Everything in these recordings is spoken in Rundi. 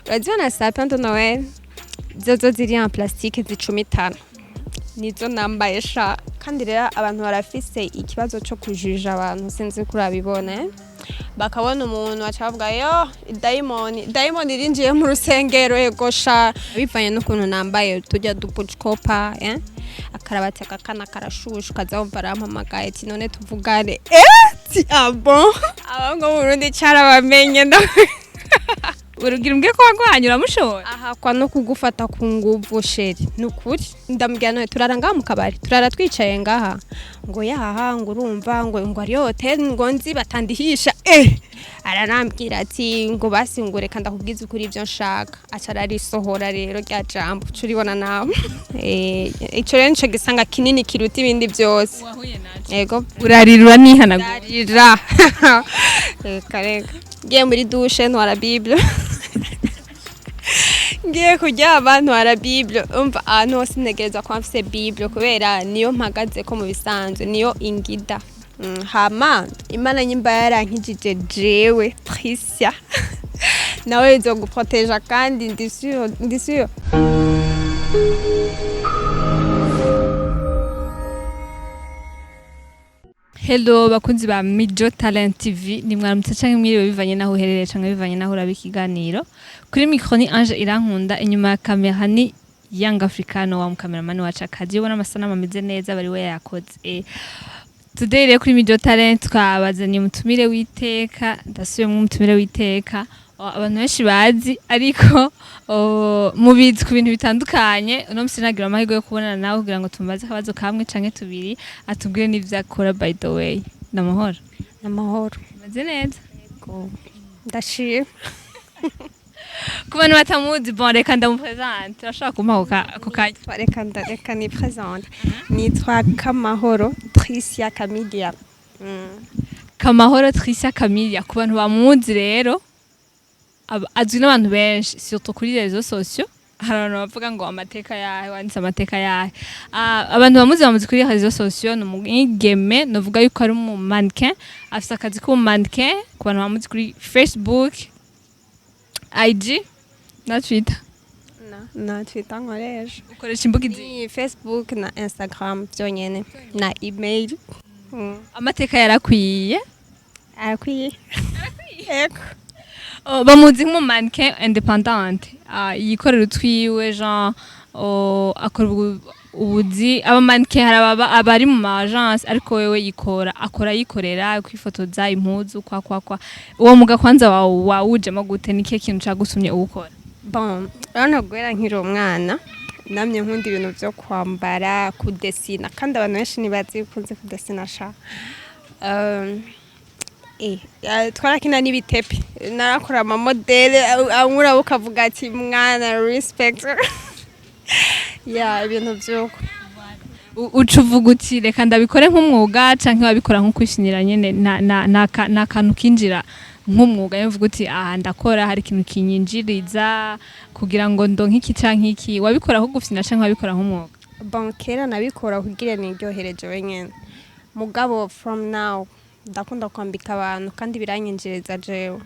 Urazibona sapin de Noël zozo ziri en plastique zicumitana, nizo nambaye sha. Kandi rero abantu barafise ikibazo co kujija abantu, sinzi ko urabibona, eh? Bakabona umuntu baca bavuga: "Yo, dayimoni, dayimoni irinjiye mu rusengero." Ego sha, bivanye n'ukuntu nambaye tujya dupuckopa, eh? Akarabati akakana karashusha, ukaza wumva arampamagaye ati: "None tuvugane?" Eh, ti ah bon, abahungu mu Burundi carabamenye. Urugira umbwire ko wagwanye, uramushobora? Ahakwa no kugufata ku nguvu, chéri, ni ukuri. Ndamubwira: "None turara ngaha mu kabari, turara twicaye ngaha?" Ngo yaha, ngo urumva ngo ariyo hoteli ngo nzi batandihisha. Eh, aranambwira ati ngo basi, ngo reka ndakubwiza ukuri ibyo nshaka. Aca ararisohora rero rya jambo, uca uribona nawe. Eh, ico rero nico gisanga kinini kiruta ibindi byose. Wahuye naco? Yego. Urarira, uranihanagura? Ndarira, reka reka. Ngiye muri douche ntwara Bible, ngiye kuryama ntwara Bible. Umva, ahantu hose ntegereza kuba mfise Bible, kubera niyo mpagaze ko mu bisanzwe niyo ingida. Hama Imana nyimba yarankijije jewe Tricia, nawe izoguproteja, kandi ndi sûre, ndi sûre. Hello bakunzi ba Mijo Talent TV, ni mwaramutse canke mwiriwe bivanye naho uherereye canke bivanye naho uraba ikiganiro. Kuri micro ni Ange Irankunda, inyuma ya kamera ni Young Africano wa mukameramani wacu, akazi ubona amasanamu ameze neza bari we yakoze. Today rero kuri Mijo Talent twabazaniye umutumire w'iteka, ndasubiyemwo umutumire w'iteka. Abantu benshi bazi, ariko mubizi ku bintu bitandukanye. Uno musi nagira amahirwe yo kubonana nawe kugira ngo tumubaze akabazo kamwe canke tubiri, atubwire n'ivyo akora. By the way, namahoro? Namahoro. Meze neza? Ndashima. Ku bantu batamuzi, bon, reka ndamupresente. Urashobora kumpa ako kanya? Reka ni présente. Nitwa Kamahoro Tricia Camilia. Kamahoro Tricia Camilia, ku bantu bamuzi rero, azwi n'abantu benshi, surtout kuri réseaux sociaux. Hari abantu bavuga ngo amateka yahe, wanditse amateka yahe? Ah, abantu bamuzi kuri réseaux sociaux, ni umwigeme novuga yuko ari umu mannequin, afise akazi k'umu mannequin. Ku bantu bamuzi kuri Facebook, IG na Twitter. Na Twitter nkoresha. Ukoresha imbuga izi? Ni Facebook na Instagram byonyene na email. Amateka yarakwiye. Arakwiye. Ego. Oh, bamuzi nk'umu mannequin indépendante. Ah, yikorera utwiwe, genre, oh, akora ubuzi. Aba mannequin hari abari mu ma agence, ariko wewe yikora, akora yikorera, kwifotoza impuzu kwa kwa kwa. Uwo muga kwanza wawujemo gute? Ni kihe kintu cagusumye uwukora? Bon, urabona, guhera nkiri umwana namye nkunda ibintu byo kwambara, kudesina, kandi abantu benshi ntibazi ukunze kudesina sha. Twarakina n'ibitepe, narakora amamodèles amwe ukavuga ati: "Mwana, respect." Ya, ibintu by'uko. Uca uvuga uti: "Reka ndabikore nk'umwuga," canke wabikora nko kwishinira nyene? Nta kantu kinjira nk'umwuga yo uvuga uti: "Aha ndakora, hari ikintu kinyinjiriza kugira ngo ndonke iki canke iki." Wabikora nko gufyina canke wabikora nk'umwuga? Bon, kera nabikora kugira niryohereje wenyene, mugabo from now ndakunda kwambika abantu kandi biranyinjiriza jewe,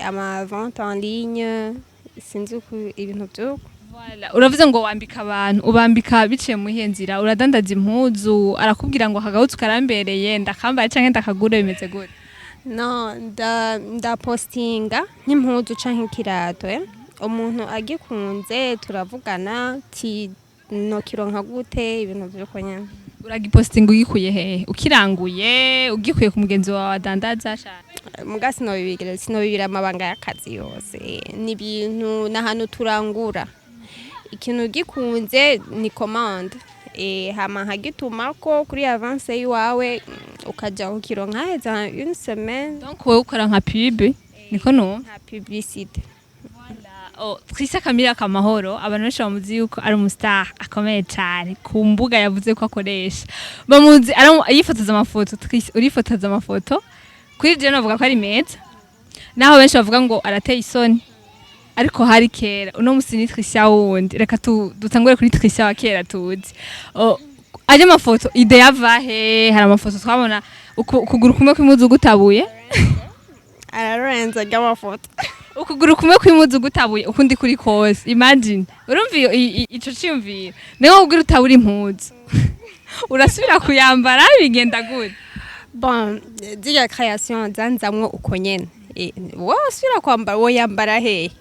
ama vente en ligne, sinzi uko, ibintu by'uko. Voilà. Uravuze ngo wambika abantu, ubambika biciye mu iyihe nzira? Uradandaza impuzu, arakubwira ngo akagahuzu karambereye, ndakambaye canke ndakagure, bimeze gute? No, ndapostinga nk'impuzu canke ikirato, eh? Umuntu agikunze turavugana ti nokironka gute, ibintu vy'uko nyene. Uragipostinga ugikuye hehe? Ukiranguye, ugikuye ku mugenzi wawe adandaza shaka? Muga sinobibira amabanga y'akazi yose. Ni ibintu n'ahantu turangura ikintu gikunze, ni commande, hama nkagitumako kuri avance yiwawe, ukaja kukironka haheze nka une semaine. Donc wowe ukora nka pub, niko numva? Nka publicité. Oh, Tricia Camilla Kamahoro, abantu benshi bamuzi yuko ari umustar akomeye cyane ku mbuga yavuze ko akoresha. Bamuzi yifotoza amafoto. Tricia, urifotoza amafoto, kuri je navuga ko ari meza, naho benshi bavuga ngo arateye isoni, ariko hari kera. Uno musi ni Tricia wundi. Reka dutangure kuri Tricia wa kera tuzi. Oh, aje mafoto, idée yava he? Hari amafoto twabona ukuguru kumwe kw'impuzu gutabuye. Ararenze ry'amafoto. Ukuguru kumwe kw'impuzu gutabuye, ukundi kuri kose. Imagine, urumva iyo ico ciyumviro niho kugira utabura impuzu, urasubira kuyambara, bigenda gute? Bon, ziriya création zanzamwo uko nyene. Wowe usubira kwambara, woyambara hehe?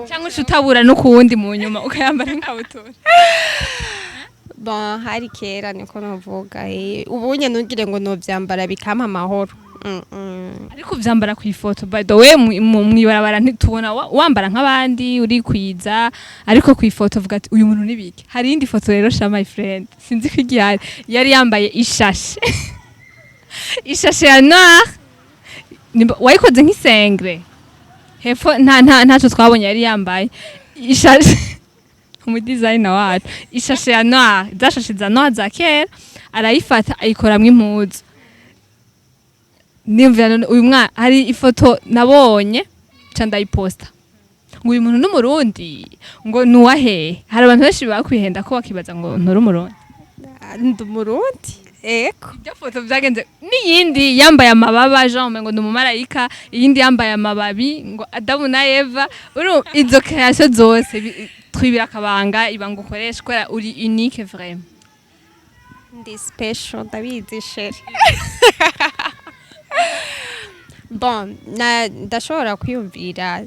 Cyangwa uca utabura n'ukuwundi mu nyuma ukayambara nk'ikabutura? Bon, hari kera niko novuga. Ubu nyene ntugire ngo novyambara bikampa amahoro. Ariko uvyambara ku ifoto, by the way, mw'ibarabara ntitubona wambara nk'abandi, uri kwiza, ariko ku ifoto uvuga ati uyu muntu nibiki. Hari iyindi foto rero sha, my friend, sinzi ko igihari, yari yambaye ishashe ya noir. Wayikoze nk'isengre hepfo, nta ntaco twabonye. Yari yambaye ishashe, umu designer wacu, ishashe ya noir, za shashe za noir za kera, arayifata ayikoramwo impuzu. Niyumvira none uyu mwana, hari ifoto nabonye ca ndayiposta ngo uyu muntu n'Umurundi, ngo nuwahehe? Hari abantu benshi bakwihenda ko bakibaza ngo nturi Umurundi. Ndi Umurundi, ego. Ibyo foto vyagenze n'iyindi yambaye amababa, Jean ngo ni umumarayika, iyindi yambaye amababi ngo Adamu na Eva. Uru izo création zose twibira akabanga, ibanga ukoresha kubera uri unique vraiment. Ndi special, ndabizi chérie. Bon, na ndashobora kwiyumvira,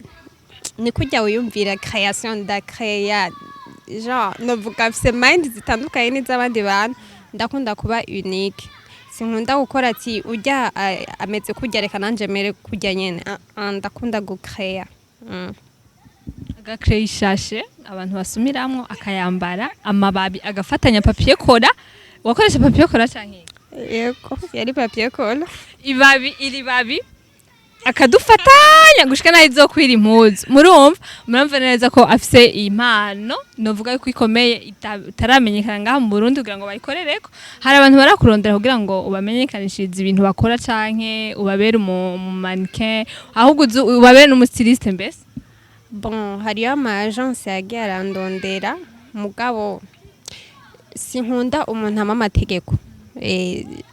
ni kurya wiyumvira création, ndakreya, genre novuga mfise mind zitandukanye n'iz'abandi bantu. Ndakunda kuba unique, sinkunda gukora ati urya ameze kurya, reka nanje mere kurya nyene. Ah, ah, ndakunda gukreya. Agakreya ishashe abantu basumiramwo, akayambara amababi, agafatanya papier colle. Wakoresha papier colle canke? Yego, yari papier colle. Ibabi iri babi akadufatanya gushika naho izokwira impuzu. Murumva, murumva neza ko afise impano, novuga yuko ikomeye, itaramenyekana ngaha mu Burundi kugira ngo bayikorereko. Hari abantu barakurondera kugira ngo ubamenyekanishirize ibintu bakora canke ubabere umu mannequin, ahubwo ubabere n'umu styliste mbese? Bon, hariyo ama agence yagiye arandondera, mugabo sinkunda umuntu ampa amategeko.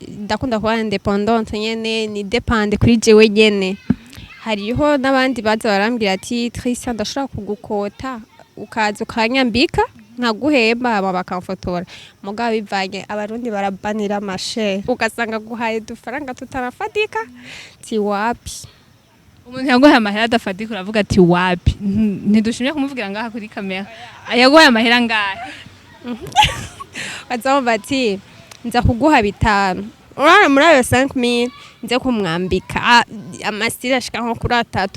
Ndakunda kuba indépendante nyene, ni dépende kuri jewe nyene. Hariho n'abandi baza barambwira ati Tricia, ndashobora kugukota ukaza ukanyambika nkaguhemba, hama bakamfotora. Mugabo bivanye, Abarundi barabanira amashe, ugasanga guhaye udufaranga tutarafatika, ti wapi. Umuntu yaguhaye amahera adafatika uravuga ati wapi. Ntidushimye kumuvugira ngaha kuri kamera. Yaguhaye amahera ngahe? Bazamva ati nza kuguha 5, urabona muri ayo 5000 nze kumwambika amasitiri ashika nko kuri 3.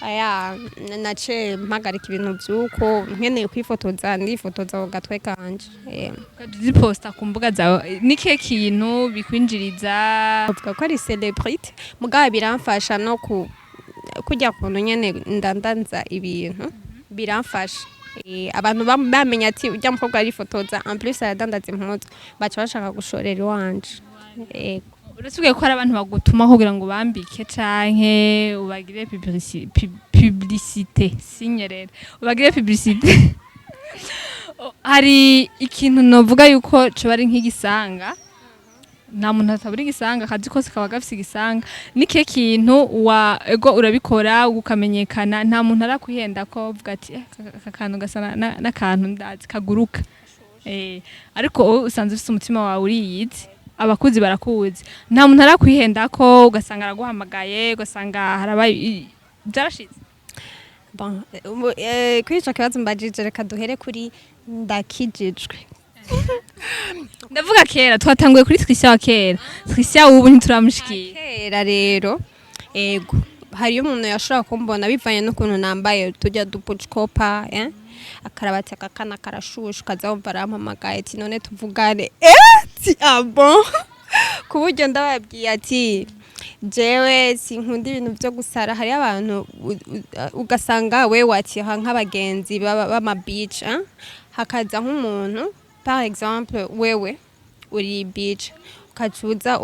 Aya nace mpagarika ibintu vy'uko nkeneye kwifotoza, ndifotoza ku gatwe kanje. Ukajya uziposta ku mbuga zawe, ni kihe kintu bikwinjiriza? Bavuga ko ari célébrité, mugabo biramfasha no ku kurya kuntu nyene ndandanza ibintu, biramfasha. Abantu bamenya ati urya mukobwa arifotoza, en plus aradandaza impuzu, baca bashaka gushorera iwanje. Ego. Uretse ko hari abantu bagutuma kugira ngo bambike canke ubagire publicité, sinyerera ubagire publicité, hari ikintu novuga yuko coba ari nk'igisanga. Nta muntu atabura igisanga, akazi kose kaba gafise igisanga. Ni kihe kintu wa ego urabikora ukamenyekana, nta muntu arakwihenda ko uvuga ati "Eh, aka kantu gasa n'akantu ndazi kaguruka"? Ariko wowe usanzwe ufise umutima wawe uriyizi, abakuzi barakuzi, nta muntu arakwihenda ko ugasanga araguhamagaye, ugasanga harabaye byarashitse? Bon, kuri ico kibazo mbajije, reka duhere kuri ndakijijwe. Ndavuga kera, twatanguye kuri Tricia wa kera, Tricia ubu ntituramushikira. Kera rero, ego, hariyo umuntu yashobora kumbona bivanye n'ukuntu nambaye tujya dupuckopa, eh? Akarabati akakana karashusha, ukaza wumva arampamagaye ati none tuvugane, ti ah bon, ku buryo ndababwiye ati jewe sinkunda ibintu byo gusara. Hariyo abantu ugasanga we wakiha nk'abagenzi b'ama beach, eh? Hakaza nk'umuntu, par exemple wewe uri beach, ukacuza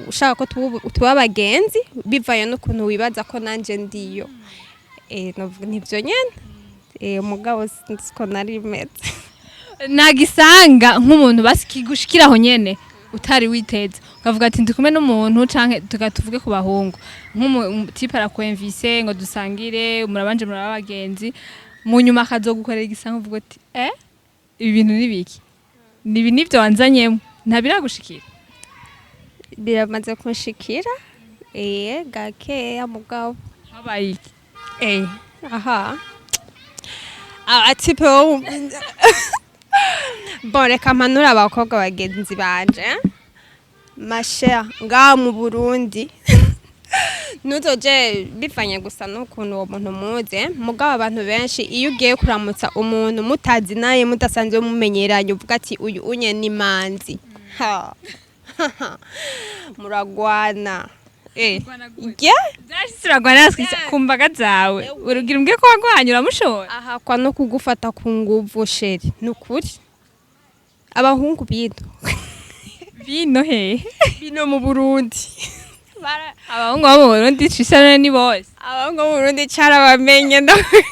ushaka ko tuba abagenzi bivanye n'ukuntu wibaza ko nanje ndiyo. Novuga nivyo nyene, mugabo sinzi ko nari meze. Nagisanga nk'umuntu basi kigushikiraho nyene utari witeze, Ukavuga ati ndi kumwe n'umuntu, canke tuga tuvuge ku bahungu, nk'umu type arakwemvise ngo dusangire, murabanje muraba abagenzi, mu nyuma akazogukorera igisango, uvuga ati ibi bintu ni biki, nibi nivyo wanzanyemo, ntabiragushikira? Biramaze kunshikira, gakeya mugabo. Habaye iki? Aha aba type bo, bon, reka mpanure abakobwa bagenzi banje, ma chère, ngaha mu Burundi ntuzoje bivanye gusa n'ukuntu uwo muntu muzi. Mugabo abantu benshi, iyo ugiye kuramutsa umuntu mutazi naye, mudasanzwe mumenyeranye, uvuga ati uyu unye ni manzi. Ha. Muragwana. Yeah. Byashitse uragwana ku mbaga zawe, urugira umbwiye ko wagwanye uramushobora? Ahakwa no kugufata ku nguvu, chérie, ni ukuri abahungu bino. Bino hehe? Bino mu Burundi. Abahungu bo mu Burundi cisana ni bose. Abahungu bo mu Burundi carabamenye, nukuri.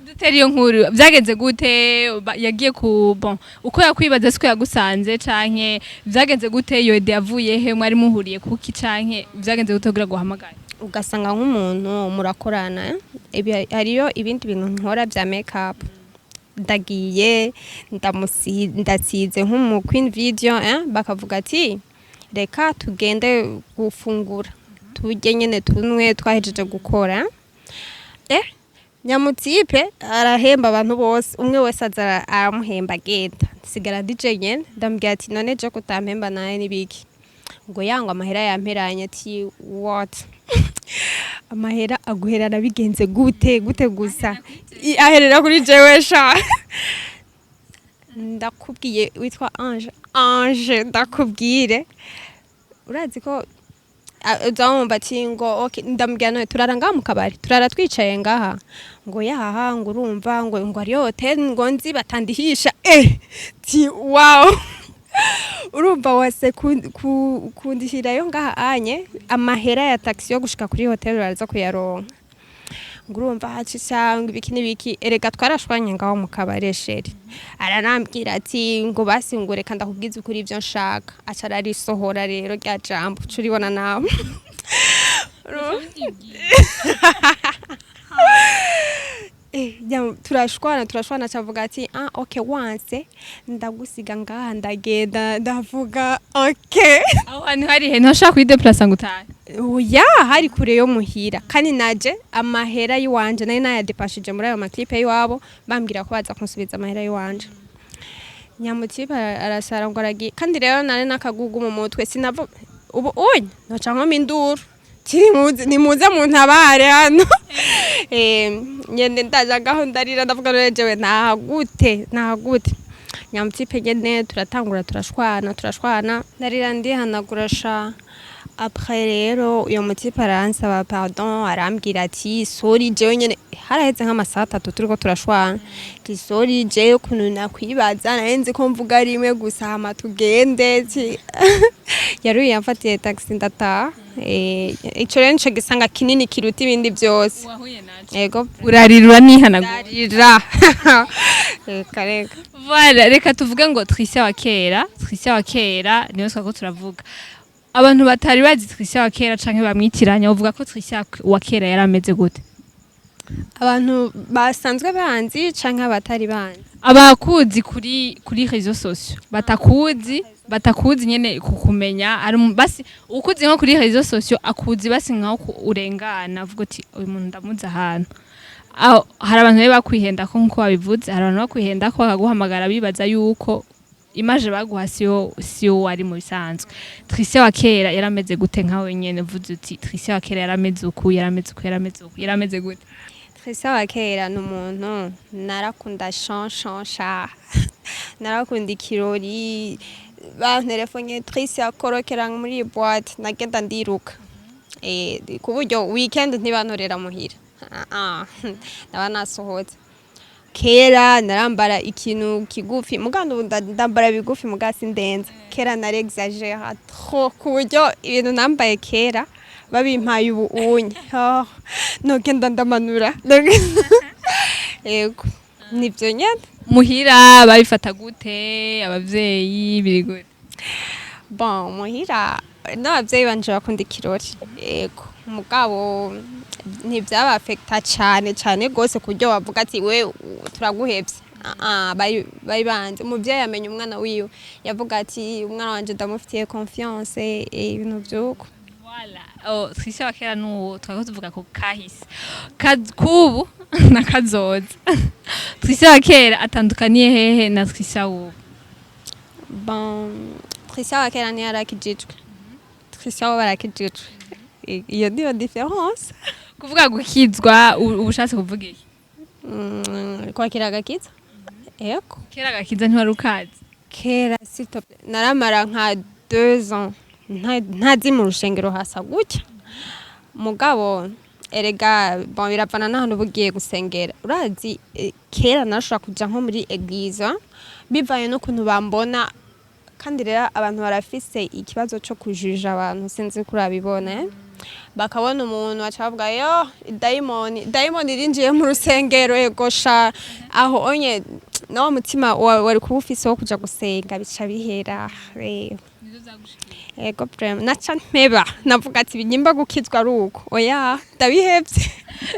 Dutera iyo nkuru, byagenze gute? Yagiye ku, bon, uko yakwibaza siko yagusanze, canke byagenze gute? Iyo idée yavuye he? Mwari muhuriye kuki, canke byagenze gute kugira guhamagare? Ugasanga nk'umuntu murakorana, hariyo ibindi bintu nkora bya make up, ndagiye ndasize nk'umu queen video, bakavuga ati reka tugende gufungura, turye nyene, tunwe twahejeje gukora. Nyamu type arahemba abantu bose, umwe wese aza aramuhemba, agenda, nsigara ndi jenyene. Ndamubwira ati none je kutampemba naye nibiki? Ngo yangwa amahera yamperanye. Ati what? Amahera aguherana bigenze gute? Gute gusa aherera kuri jewe sha? Ndakubwiye, witwa Ange, Ange, ndakubwire, urazi ko uzamwumva ati ngo okay. Ndamubwira none turara ngaha mu kabari, turara twicaye ngaha? Ngo yahaha, ngo urumva ngo ariyo hotel ngo nzi batandihisha. Ti wow, urumva wase kundihirayo ngaha anye amahera ya taxi yo gushika kuri hotel uraza kuyaronka. Ngo urumva haci cyangwa ibiki n'ibiki. Erega twarashwanye ngaho mu kabare, chérie. Aranambwira ati ngo basi, ngo reka ndakubwiza ukuri ibyo nshaka. Aca ararisohora rero rya jambo uca uribona nawe. Turashwana, turashwana, acavuga ati ah okay, wanse ndagusiga ngaha, ndagenda. Ndavuga okay. Aho hantu hari he? Ntushaka kwideplasa ngo utahe? Oya, hari kure yo muhira, kandi naje amahera y'iwanje nari nayadepashije muri ayo ma clip y'iwabo, bambwira ko baza kunsubiza amahera y'iwanje. Nyamu type arasara ngo aragiye. Kandi rero nari n'akagugu mu mutwe, sinavu ubu unye noca nkoma induru kiri muze, nimuze muntabare hano. Nyene ndaja ngaho ndarira, ndavuga none jewe nahagute, nahagute? Nyamu type nyene turatangura turashwana, turashwana, ndarira, ndihanagura sha. Après rero uyo mu type aransaba pardon, arambwira ati sorry, jewe nyene haraheze nk'amasaha 3 turiko turashwana, ati sorry, jewe ukuntu nakwibaza nari nzi ko mvuga rimwe gusa hama tugende. Ati yaruye yamfatiye taxi ndataha. Ico rero nico gisanga kinini kiruta ibindi byose. Wahuye naco? Ego. Urarira, uranihanagura? Ndarira, reka reka. Voilà, reka tuvuge ngo Tricia wa kera, Tricia wa kera niyo twako turavuga. Abantu batari bazi Tricia wa kera canke bamwitiranya, uvuga ko Tricia wa kera yari ameze gute? Abantu basanzwe banzi canke abatari banzi? Abakuzi kuri réseaux sociaux, batakuzi nyene kukumenya ari basi ukuzi nko kuri réseaux sociaux, akuzi basi nkaho urengana avuga uti uyu muntu ndamuzi ahantu. Aho hari abantu rero bakwihenda ko, nkuko wabivuze, hari abantu bakwihenda ko bakaguhamagara bibaza yuko image baguha siyo wari mu bisanzwe. Tricia wa kera yarameze gute? Nkawe nyene uvuze uti Tricia wa kera yarameze uku, yarameze uku, yarameze uku, yarameze gute? Tricia wa kera ni umuntu narakunda shanshansha, narakunda ikirori. Banterefonye Tricia korokera muri iyi boîte, nagenda ndiruka. Ku buryo weekend ntibantorera muhira. Ah, ah, naba nasohotse. Kera narambara ikintu kigufi, mugabo ubu ndambara bigufi, muga sindenza. Kera nari exagera trop, ku buryo ibintu nambaye kera babimpaye ubu unye, oh, nogenda ndamanura. Yego, nivyo nyene. Muhira babifata gute? Abavyeyi biri gute? Bon, muhira n'abavyeyi banje bakunda ikirori, yego, mugabo ntivyabafekta cane cane gose ku buryo bavuga ati: "We turaguhevye." Ah, ah, bari banze umuvyeyi amenya umwana wiwe, yavuga ati: "Umwana wanje ndamufitiye confiance," ibintu vyuko. Voilà. Oh, Tricia wa kera n'uwo twariko tuvuga ko kahise. Kubu na kazoza. Tricia wa kera atandukaniye hehe na Tricia w'ubu? Bon, Tricia wa kera ntiyarakijijwe, Tricia we barakijijwe. Iyo niyo différence. Kuvuga gukizwa uba ushatse kuvuga iki? Kwakira agakiza, yego. Kera agakiza ntiwari ukazi? Kera, s'il te plaît, naramara nka 2 ans ntazi mu rushengero hasa gutya. Mugabo erega, bon, biravana n'ahantu uba ugiye gusengera. Urazi, kera narashobora kuja nko muri église bivanye n'ukuntu bambona. Kandi rero abantu barafise ikibazo co kujija abantu, sinzi ko urabibona, eh? Bakabona umuntu baca bavuga: "Yo, dayimoni, dayimoni irinjiye mu rusengero." Ego sha, aho onye nawo mutima wari kuba ufise wo kuja gusenga bica bihera. Ego, vraiment naca mpeba, navuga ati: "Nyimba gukizwa ari uko, oya, ndabihevye."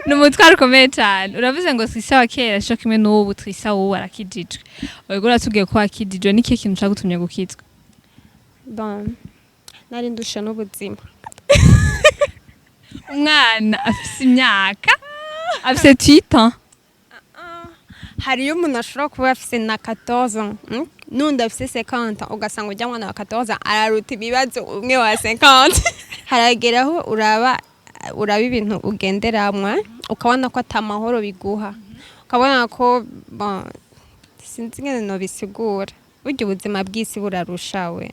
Ni umutwaro ukomeye cyane. Uravuze ngo Tricia wa kera sico kimwe n'ubu. Tricia w'ubu arakijijwe. Wego, uratubwiye ko wakijijwe. Ni ikihe kintu cagutumye gukizwa? Bon, nari ndushe n'ubuzima. Umwana afise imyaka, afise 8 ans. Hariyo umuntu ashobora kuba afise na 14 ans, N'undi afise 50 ans, ugasanga ujya mwana wa 14 ans araruta ibibazo umwe wa 50. Harageraho uraba ibintu ugenderamwe, ukabona ko ata mahoro biguha, ukabona ko, bon, sinzi ingene nobisigura. Burya ubuzima bw'isi burarushawe,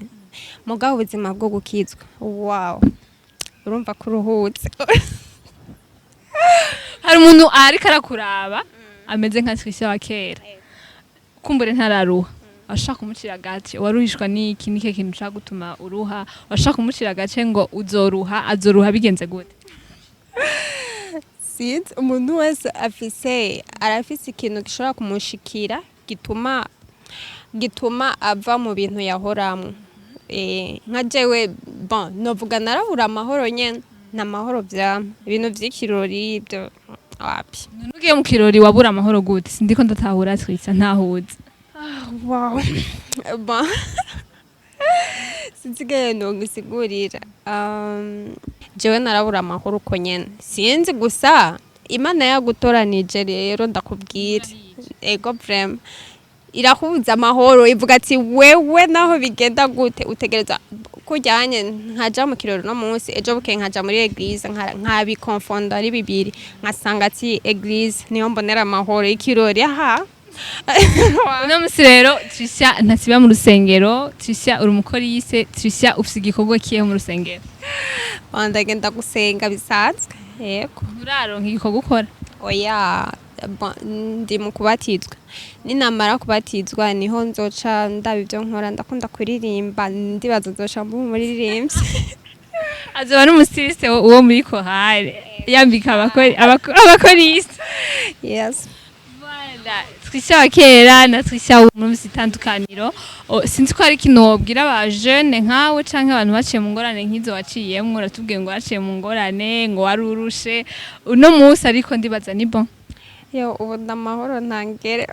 mugabo ubuzima bwo gukizwa, wow, urumva ko uruhutse. Hari umuntu ariko arakuraba ameze nka Tricia wa kera, kumbure ntararuha, washaka kumucira agace. Waruhishwa n'iki? N'ikihe kintu ushaka gutuma uruha? Washaka kumucira agace ngo uzoruha, azoruha bigenze gute? Sinzi, umuntu wese arafise ikintu gishobora kumushikira gituma ava mu bintu yahoramwo. Nka jewe, bon, novuga narabura amahoro nyene, nta mahoro vyama ibintu vy'ikirori ibyo wapi. None ugiye mu kirori wabura amahoro gute? Sindiko ndatahura, Tricia, ntahuza. Wow, bon, sinzi ingene nogisigurira. Jewe narabura amahoro uko nyene, sinzi. Gusa Imana yagutoranije rero, ndakubwira, ego, vraiment irahuza amahoro, ivuga ati: "Wewe naho bigenda gute, utegereza kujyanye." Nkaja mu kirori no munsi, ejo bukeye nkaja muri église, nkabikonfonda ari bibiri, nkasanga ati: "Église niyo mbonera amahoro, ikirori aha." Uno musi rero Tricia ntasiba mu rusengero. Tricia, uri umukoriyise. Tricia, ufise igikorwa kihe mu rusengero? Ndagenda gusenga bisanzwe, yego. Nturaronka igikorwa ukora? Oya, bon, ndi mu kubatizwa. Ninamara kubatizwa niho nzoca ndaba ibyo nkora. Ndakunda kuririmba, ndibaza nzoca mba umuririmbyi. Azoba n'umusiriste wo muri korale yambika abakoriste. Yes. Voilà. Tricia wa kera na Tricia w'ubu muri itandukaniro. Sinzi ko hari ikintu wobwira aba jeune nkawe canke abantu baciye mu ngorane nk'izo waciyemwo. Uratubwiye ngo waciye mu ngorane, ngo wari urushe. Uno munsi ariko ndibaza ni bon. Yo, ubu ndamahoro ntangere,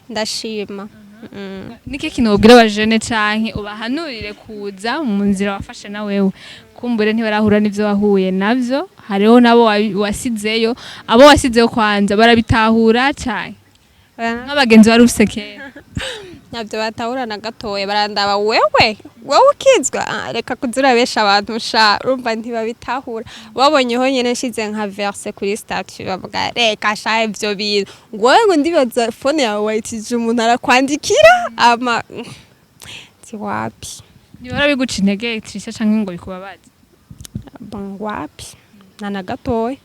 ndashima. Niki kintu wobwira aba jeune canke ubahanurire kuza mu nzira wafashe na wewe? Kumbure ntibarahura n'ivyo wahuye navyo. Hariho nabo wasizeyo, abo wasizeyo kwanza barabitahura cane nk'abagenzi wari ufise kera? Ntabyo batahura na gatoya. Barandaba: "Wewe, wewe ukizwa? Ah, reka kuza urabesha abantu sha." Urumva ntibabitahura. Babonyeho nyene nshize nka verse kuri statut, bavuga: "Reka sha, ivyo bintu ngo wowe, ngo ndibaza phone yawe wayitije umuntu arakwandikira ama ti wapi." Ntibahora biguca intege, Tricia, canke ngo bikubabaze? Bon, wapi, nta na gatoya.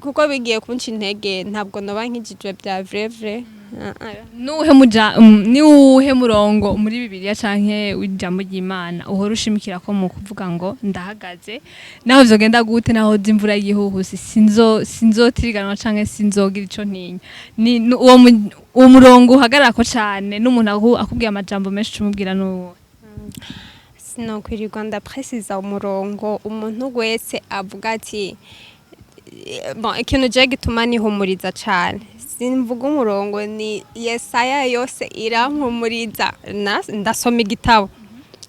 Kuko bigiye kunca intege ntabwo noba nkijijwe bya vrai vrai. Ah, ah. Niwuhe murongo muri Bibiliya canke w'ijambo ry'Imana uhora ushimikira ko mu kuvuga ngo ndahagaze, naho vyogenda gute, naho imvura y'igihuhusi, sinzotiriganwa canke sinzogira ico ntinya? Ni uwo murongo uhagararako cane, n'umuntu akubwiye amajambo menshi cumubwira n'uwo? Sinokwirirwa ndapresiza umurongo. Umuntu wese avuga ati bon, ikintu je gituma nihumuriza cane, simvuga umurongo, ni Yesaya yose irampumuriza. Ndasoma igitabo,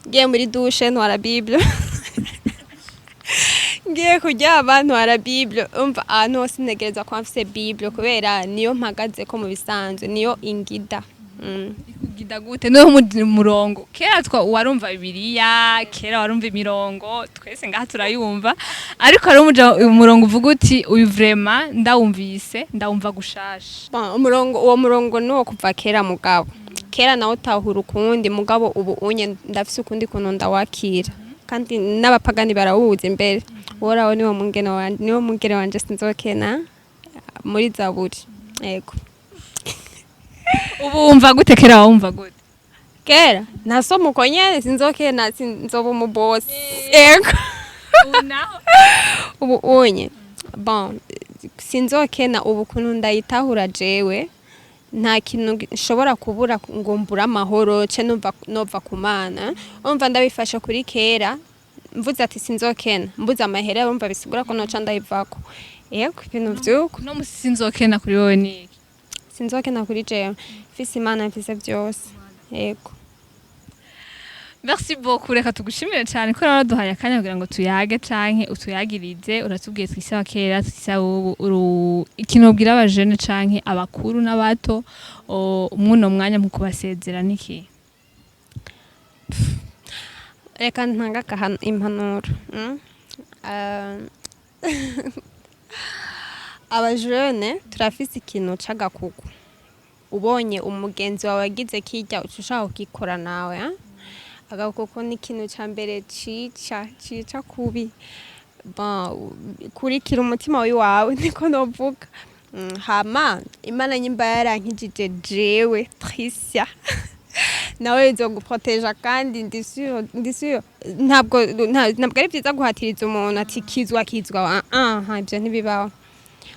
ngiye muri douche ntwara Bible, ngiye kuryama ntwara Bible. Umva, ahantu hose ntegerezwa kuba mfise Bible, kubera niyo mpagaze ko mu bisanzwe, niyo ingida. Ikugida gute? Niho murongo kera twa warumva Bibiliya, kera warumva imirongo, twese ngaha turayumva, ariko hari umurongo uvuga uti uyu vraiment ndawumvise, ndawumva gushasha. Bon, umurongo, uwo murongo ni uwo kuva kera, mugabo kera nawe utahura ukundi, mugabo ubu unye ndafise ukundi kuntu ndawakira, kandi n'abapagani barawuzi imbere. Uhoraho niwo mungene wanje, niwo mungere wanje, sinzokena, muri Zaburi, yego. Ubu wumva gute? Kera wumva gute? Kera nasoma uko nyene, sinzokena, sinzoba umubosi, yego. Ubu naho? Ubu unye, bon, sinzokena, ubu kuntu ndayitahura jewe, nta kintu nshobora kubura ngo mbure amahoro ce numva nova ku Mana. Umva, ndabifashe kuri kera, mvuze ati sinzokena, mbuze amahera, bumva bisigura ko noca ndayivako, yego, ibintu vyuko. No musi sinzokena kuri wowe ni iki? Sinzokena kuri jewe, mfise Imana, mfise vyose, yego. Merci beaucoup, reka tugushimire cyane ko waraduhaye akanya kugira ngo tuyage canke utuyagirize. Uratubwiye twisaba kera, twisaba ubu, ikintu ubwira abajene canke abakuru n'abato mwuno mwanya mu kubasezera niki? Reka ntanga impanuro. Abajene turafise ikintu c'agakuku. Ubonye umugenzi wawe agize kirya, uca ushaka kugikora nawe, ah? Agakuku ni ikintu ca mbere cica kubi. Bon, kurikira umutima wiwawe, niko novuga. Hama Imana nyimba yarankijije jewe Tricia, nawe izoguproteja, kandi ndi sûre, ndi sûre. Ntabwo ari vyiza guhatiriza umuntu ati kizwa, kizwa. Ah ah, ivyo ntibibaho,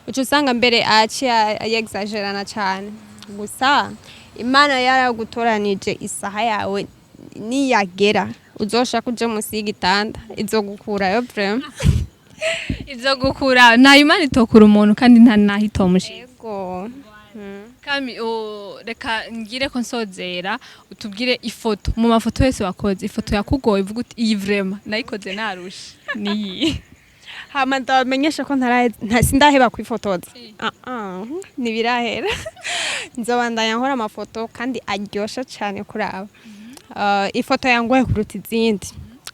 uca usanga mbere aciye yexagerana cane. Gusa Imana yaragutoranije, isaha yawe niyagera uzoshaka uje munsi y'igitanda, izogukurayo vraiment. Ivyo gukura, nta Imana itokura umuntu, kandi nta naho itomushira. Yego. Kami, reka ngire ko nsozera, utubwire ifoto mu mafoto yose wakoze, ifoto yakugoye uvuga uti iyi vraiment nayikoze narushe niyi. Hama ndabamenyesha ko sindaheba kwifotoza. Ah ah, ntibirahera, nzobandanya nkora amafoto kandi aryoshe cane kuraba. Ifoto yangoye kuruta izindi,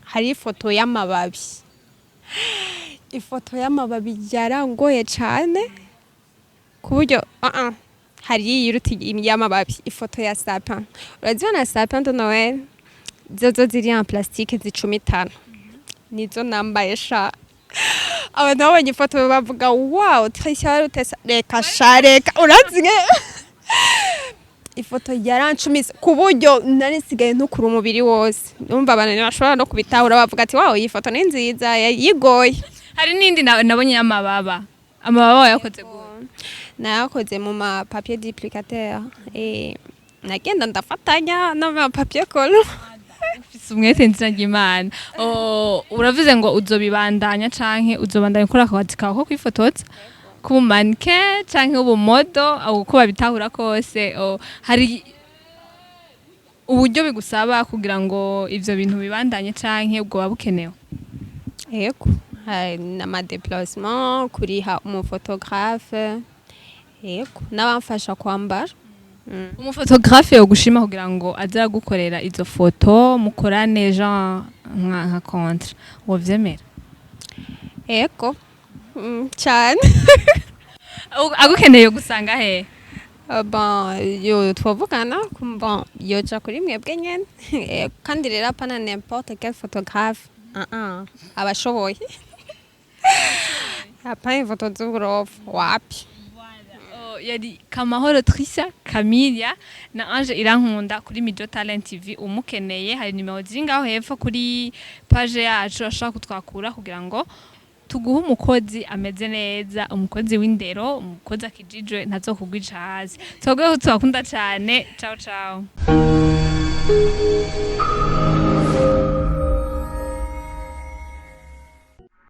hari ifoto y'amababi. Ifoto y'amababi yarangoye cane ku buryo hari iyiruta y'amababi, ifoto ya sapin. Urazibona sapin de Noël zozo ziri en plastique zicumitana, nizo nambaye sha. Abantu babonye ifoto bavuga wow, Tricia warutesa, reka sha, reka, urazi nge ifoto yarancumise ku buryo nari nsigaye ntukura umubiri wose. Numva abantu ntibashobora no kubitahura, bavuga ati wow, iyi foto ni nziza, yigoye. Hari n'indi nabonye y'amababa. Amababa wayakoze gute? Nayakoze mu ma papier duplicateur, nagenda ndafatanya n'ama papier collant. Ufise umwete nzira ry'Imana. Uravuze ngo uzobibandanya canke uzobandanya ukora akazi kawe ko kwifotoza kuba mannequin canke ubu model, uko babitahura kose. Hari uburyo bigusaba kugira ngo ivyo bintu bibandanye canke ubwo buba bukenewe? Yego, hari n'ama déplacement, kuriha umu photographe, yego, n'abamfasha kwambara. Umu photographe yogushima kugira ngo aze agukorera izo foto, mukorane genre nka contrat, wovyemera? Yego, cane. Agukeneye gusanga he? Bon, yo twavugana, bon, yoja kuri mwebwe nyene. Kandi rero apana n'importe quel photographe, abashoboye, apana ifoto z'uburofu, wapi. Yari Kamahoro Trisa Kamilia na Ange Irankunda kuri Mijo Talent TV. Umukeneye, hari nimero ziri ngaho hepfo kuri page yacu, ashobora kutwakura kugira ngo tuguhe umukozi ameze neza, umukozi w'indero, umukozi akijijwe, ntazokugwica hasi. Twebwe tubakunda cyane. Ciao ciao.